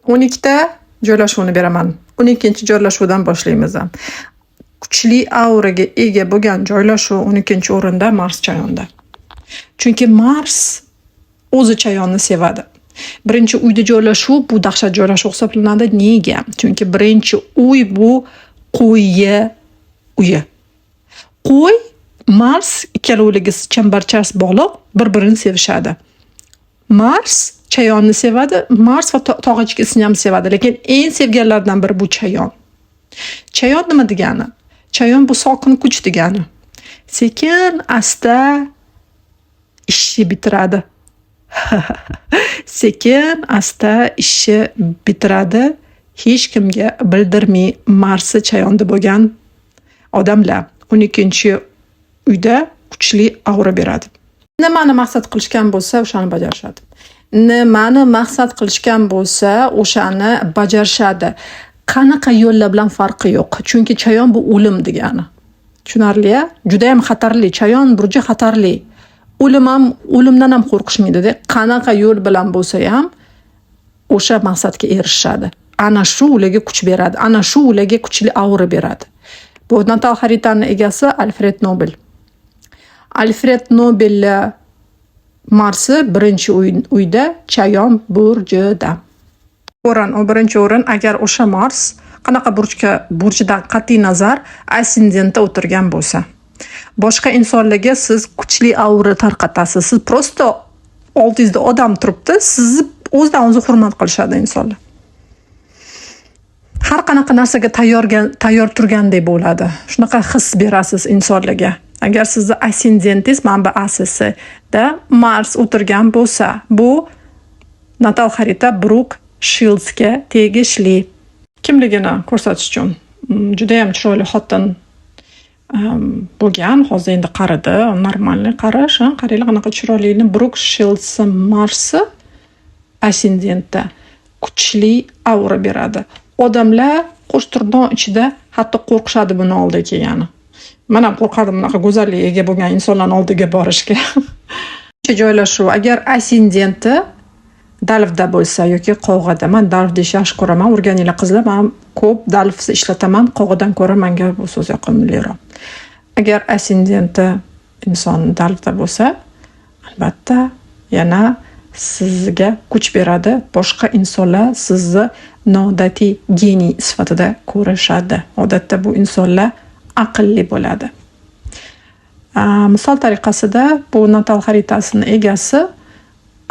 12 ta joylashuvni beraman. 12-joylashuvdan boshlaymiz. Kuchli auraga ega bo'lgan joylashuv 12-o'rinda, Mars Chayonda. Chunki Mars o'zi Chayonni sevadi. Birinchi uyda joylashuv bu dahshat joylashuv hisoblanadi. Nega? Chunki birinchi uy bu qo'yi uyi. Qo'y, Mars ikkalovligi chambarchas bog'liq, bir-birini sevishadi. Mars Chayonni sevadi, Mars va tog' echkisini ham sevadi, lekin eng sevganlaridan biri bu Chayon. Chayon nima degani? Chayon bu sokin kuch degani. Sekin, asta ishni bitiradi. Sekin, asta ishni bitiradi. Hech kimga bildirmay Marsi Chayonda bo'lgan odamlar 12 uyda kuchli aura beradi. Nimani maqsad qilishgan bo'lsa, o'shani bajarishadi. Nimani maqsad qilishgan bo'lsa, o'shani bajarishadi. Qanaqa yo'llar bilan farqi yo'q. Chunki Chayon bu o'lim degani. Tushunarli-ya? Judayam xatarli. Chayon burji xatarli. O'lim ham, o'limdan ham qo'rqishmaydi-da. Qanaqa yo'l bilan bo'lsa ham o'sha maqsadga erishishadi. Ana shu ularga kuch beradi. Ana shu ularga kuchli aura beradi. Bu natal xaritani egasi Alfred Nobel. Alfred Nobel Marsi birinchi uyda, Chayon burjida. O'rin, u birinchi o'rin, agar o'sha Mars qanaqa burchga, burchidan qat'iy nazar ascendentda o'tirgan bo'lsa. Boshqa insonlarga siz kuchli aura tarqatasiz. Siz просто oldingizda odam turibdi, sizni o'zidan o'zi hurmat qilishadi insonlar. Har qanaqa narsaga tayyor turgandek bo'ladi. Shunaqa his berasiz insonlarga. Agar sizni ascendentingiz mana bu ASSda Mars o'tirgan bo'lsa, bu natal xarita Bruk Shildsga tegishli. Kimligini ko'rsatish uchun, judayam chiroyli xotin bo'lgan, hozir endi qaridi, нормальный qarish, a? Qaranglar, qanaqa chiroyli. Bruk Shildsni Marsi ascendentda kuchli aura beradi. Odamlar qo'shtirnoq ichida hatto qo'rqishadi buni oldiga kelgani. Man ham qo'rqardim bunaqa go'zallikka ega bo'lgan insonlarni oldiga borishga. Joylashuv, agar ascendenti Dalvda bo'lsa yoki qovg'ada. Man Dalv deyishni yaxshi ko'raman. O'rganinglar, qizlar, man ko'p Dalvni ishlataman. Qovg'adan ko'ra menga bu so'z yoqimliroq. Agar ascendenti inson Dalvda bo'lsa, albatta yana sizga kuch beradi. Boshqa insonlar sizni noodatiy geniy sifatida ko'rishadi. Odatda bu insonlar aqlli bo'ladi. Misol tariqasida bu natal xaritasini egasi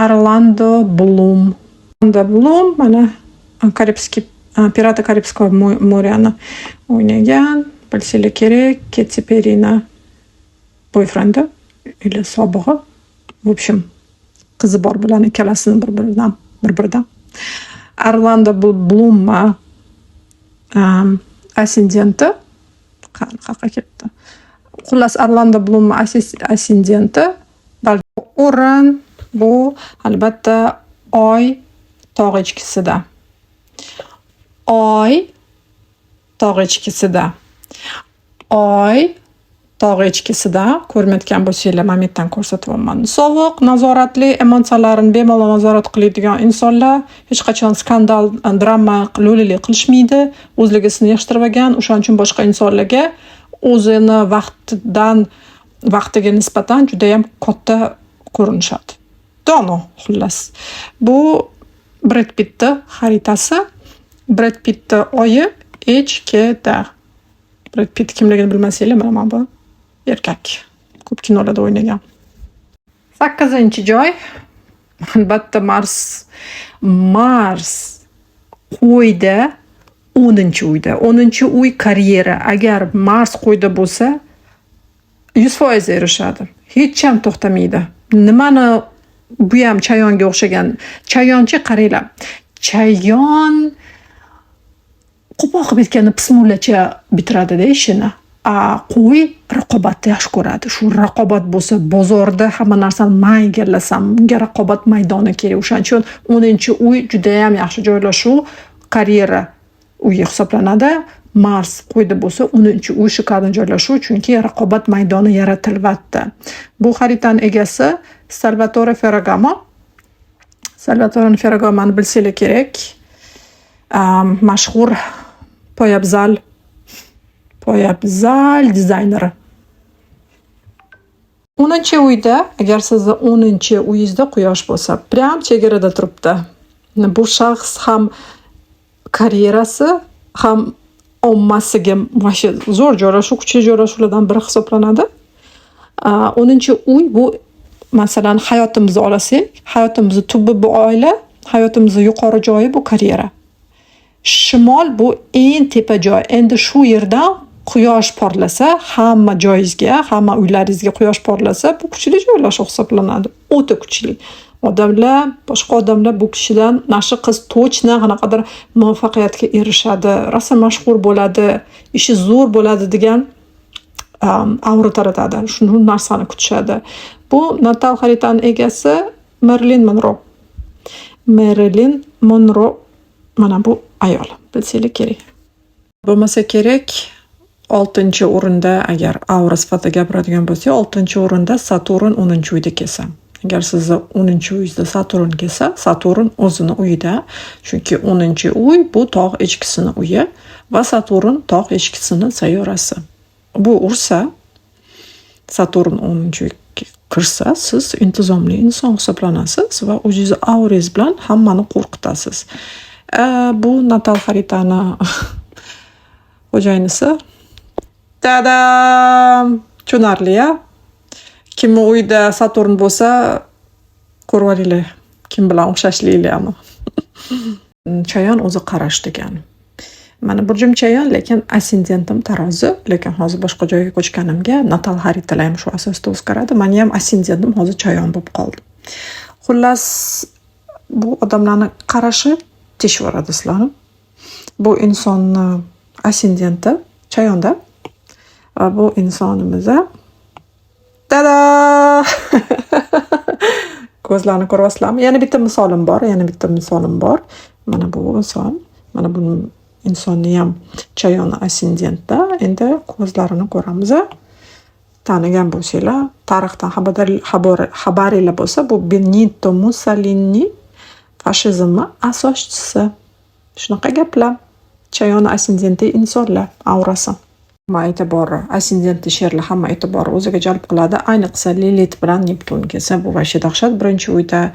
Orlando Blum. Orlando Blum mana Карибский, "Пираты Карибского моря" ni o'ynagan. Bilsanglar kerak, Keti Perrini boyfriendi или sobig'i. В общем, qizi bor bularni ikkalasini bir-biridan bir-biridan. Orlando Blumma ascendenti qayerqa ketdi? Xullas, Orlando Blum ascendenti o'rin bu albatta Oy tog' echkisida. Oy tog' echkisida. Oy tog' echkisida, ko'rmayotgan bo'lsanglar, mana bu yerdan ko'rsatyapman. Sovuq, nazoratli, emotsiyalarini bemalol nazorat qiladigan insonlar hech qachon skandal, drama, lo'lilik qilishmaydi. O'zligisini yig'ishtirib olgan, o'shaning uchun boshqa insonlarga o'zini vaqtidan vaqtiga nisbatan judayam katta ko'rinishadi. Dono, xullas. Bu Bred Pittni xaritasi. Bred Pittni oyi echkida. Bred Pitt kimligini bilmasanglar, mana bu erkak. Ko'p kinolarda o'ynagan. Sakkizinchi joy albatta Mars. Mars qo'yda, 10-uyda. 10-uy karyera. Agar Mars qo'yda bo'lsa, 100% erishadi. Hech ham to'xtamaydi. Nimani, bu ham chayonga o'xshagan. Chayonchi, qaranglar. Chayon qo'pol qilib aytganda pismullacha bitiradida ishini. A qo'y raqobatni yaxshi ko'radi. Shu raqobat bo'lsa, bozorda hamma narsani man egallasam, bunga raqobat maydoni kerak. O'shaning uchun 10-uy judayam yaxshi joylashuv, karyera uyi hisoblanadi. Mars qo'yda bo'lsa, 10-uy шикарный joylashuv, chunki raqobat maydoni yaratilyapti. Bu xaritani egasi Salvatore Ferragamo. Salvatore Ferragamoni bilsanglar kerak. Mashhur poyabzal dizayneri. 10-uyda, agar sizni 10-uyingizda quyosh bo'lsa, прям chegarada turibdi. Bu shaxs ham karyerasi, ham ommasiga вообще zo'r joylashuv, kuchli joylashuvlardan biri hisoblanadi. 10-uy bu, masalan, hayotimizni olasak, hayotimizni tubi bu oila, hayotimizni yuqori joyi bu karyera. Shimol bu eng tepa joy. Endi shu yerdan quyosh porlasa, hamma joyingizga, hamma uylaringizga quyosh porlasa, bu kuchli joylashuv hisoblanadi. O'ta kuchli. Odamlar, boshqa odamlar bu kishidan mana shu qiz точно qanaqadir muvaffaqiyatga erishadi, rosa mashhur bo'ladi, ishi zo'r bo'ladi degan aura taratadi. Shu narsani kutishadi. Bu natal xaritani egasi Merilin Monro. Merilin Monro, mana bu ayol. Bilsanglar kerak. Bo'lmasa kerak, oltinchi o'rinda, agar aura sifatida gapiradigan bo'lsak, oltinchi o'rinda Saturn 10-uyda kelsa. Agar sizni 10-uyingizda Saturn kelsa, Saturn o'zini uyida, chunki 10-uy bu tog' echkisini uyi va Saturn tog' echkisini sayyorasi. Bu ursa, Saturn 10-uyga kirsa, siz intizomli inson hisoblanasiz va o'zingizni aurangiz bilan hammani qo'rqitasiz. Bu natal xaritani xo'jayinisi. Tadam! Tushunarli, a? Kimni uyida Saturn bo'lsa, ko'rib olinglar kim bilan o'xshashliklarni. Chayon o'zi qarash degani. Mani burjim chayon, lekin assendentim tarozi, lekin hozir boshqa joyga ko'chganimga natal xaritalar ham shu asosda o'zgaradi. Mani ham assendentim hozir chayon bo'lib qoldi. Xullas, bu odamlarni qarashi teshib yuboradi sizlarni. Bu insonni ascendenti chayonda va bu insonimiz, tada, ko'zlarni ko'ryapsizlarmi? Yana bitta misolim bor, yana bitta misolim bor. Mana bu inson, mana bu insonni ham chayoni ascendentda. Endi ko'zlarini ko'ramiz. Tanigan bo'lsanglar, tarixdan xabaringlar bo'lsa, bu Benito Mussolini, fashizmni asoschisi. Shunaqa gaplar. Chayon ascendenti insonlar aurasi. Hamma e'tibori, ascendentli sherlar hamma e'tibori o'ziga jalb qiladi. Ayniqsa Lilit bilan Neptun kelsa, bu вообще dahshat. Birinchi uyda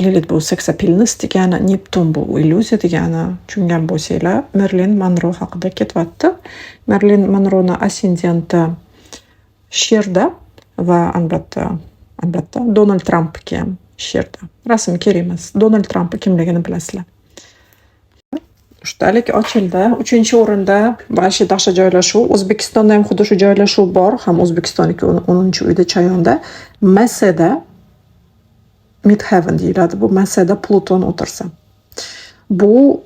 Lilit bu сексапильность degani, Neptun bu illyuziya degani. Tushungan bo'lsanglar, Merlin Monro haqida ketyapti. Merlin Monroni ascendenti sherda va albatta, Donald Trampniki ham sherda. Rasm kerak emas. Donald Trampni kimligini bilasizlar. Uchtalik ochildi. Uchinchi o'rinda вообще dahshat joylashuv. O'zbekistonda ham xuddi shu joylashuv bor. Ham O'zbekistonniki 10-uyda chayonda. Msda, Midheaven deyiladi. Bu Msda Pluton o'tirsa. Bu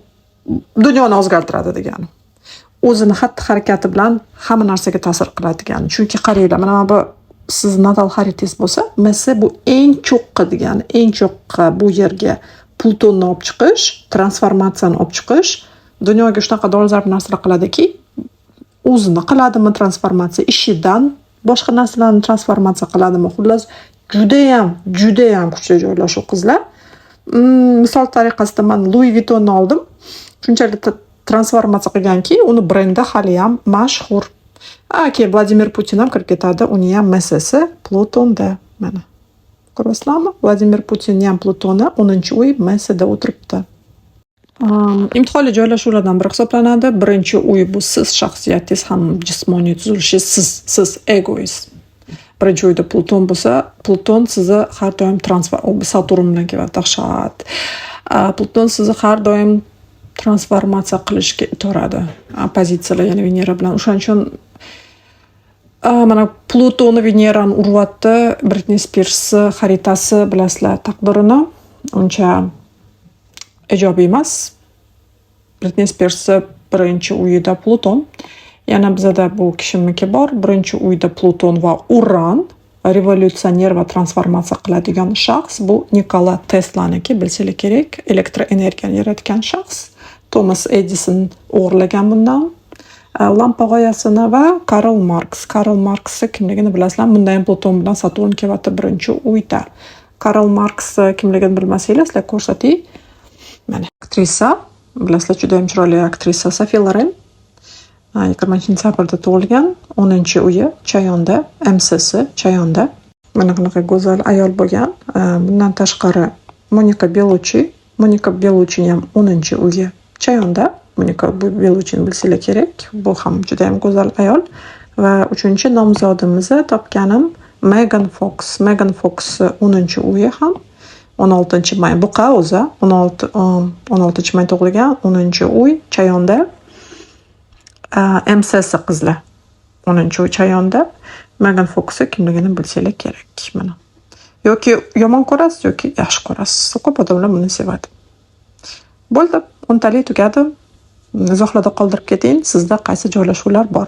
dunyoni o'zgartiradi degani. O'zini xatti harakati bilan hamma narsaga ta'sir qiladi degani. Chunki qaranglar, mana bu sizni natal xaritangiz bo'lsa, MS bu eng cho'qqi degani, eng cho'qqi bu yerga Plutonni olib chiqish, transformatsiyani olib chiqish, dunyoga shunaqa dolzarb narsalar qiladiki, o'zini qiladimi transformatsiya, ishidan boshqa narsalarni transformatsiya qiladimi, xullas, judayam, judayam kuchli joylashuv, qizlar. Misol tariqasida man Louis Vuittonni oldim. Shunchalik transformatsiya qilganki, uni brendi haliyam mashhur. A, keyin Vladimir Putin ham kirib ketadi, uni ham MSsi Plutonda. Mana. Ko'ryapsizlarmi? Vladimir Putinni ham Plutoni 10-uy MSda o'tiribdi. Imtihonli joylashuvlardan biri hisoblanadi. Birinchi uy bu siz shaxsiyatingiz ham jismoniy tuzilishingiz, siz egoist. Birinchi uyda Pluton bo'lsa, Pluton sizni har doim transfer, Saturn bilan keladi, dahshat. Pluton sizni har doim transformatsiya qilishga itoradi. Pozitsiyalar yana Venera bilan. O'shaning uchun mana Plutoni Venerani uryapti. Britni Spirsni xaritasi, bilasizlar, taqdirini uncha ijobiy emas. Britni Spirsni birinchi uyida Pluton. Yana bizada bu kishiniki bor. Birinchi uyda Pluton va Uran, revolyutsioner va transformatsiya qiladigan shaxs. Bu Nikola Teslaniki, bilsanglar kerak, elektroenergiyani yaratgan shaxs. Tomas Edison o'g'irlagan bundan lampa g'oyasini va Karl Marks. Karl Marksni kimligini bilasizlar. Bunda ham Pluton bilan Saturn kelyapti birinchi uyda. Karl Marks kimligini bilmasanglar, sizlarga ko'rsatay. Mana aktrisa Bilasizlar, judayam chiroyli aktrisa Sofi Loren 20-sentyabrda tug'ilgan, 10-uyi Chayonda, MCsi Chayonda. Mana qanaqa go'zal ayol bo'lgan. Bundan tashqari Monika Belluchi, Monika Belluchini ham 10-uyi Chayonda. Monika Belluchini bilsanglar kerak. Bu ham judayam go'zal ayol. Va uchinchi nomzodimizni topganim Megan Fox. Megan Fox 10-uyi ham 16-may. Buqa o'zi 16, 16-may tug'ilgan, 10-uy Chayonda. MCsi, qizlar. 10-uy Chayonda. Megan Foxni kimligini bilsanglar kerak mana. Yoki yomon ko'rasiz, yoki yaxshi ko'rasiz. Ko'p odamlar buni sevadi. Bo'ldi, 10 talik tugadi. Izohlarda qoldirib keting, sizda qaysi joylashuvlar bor.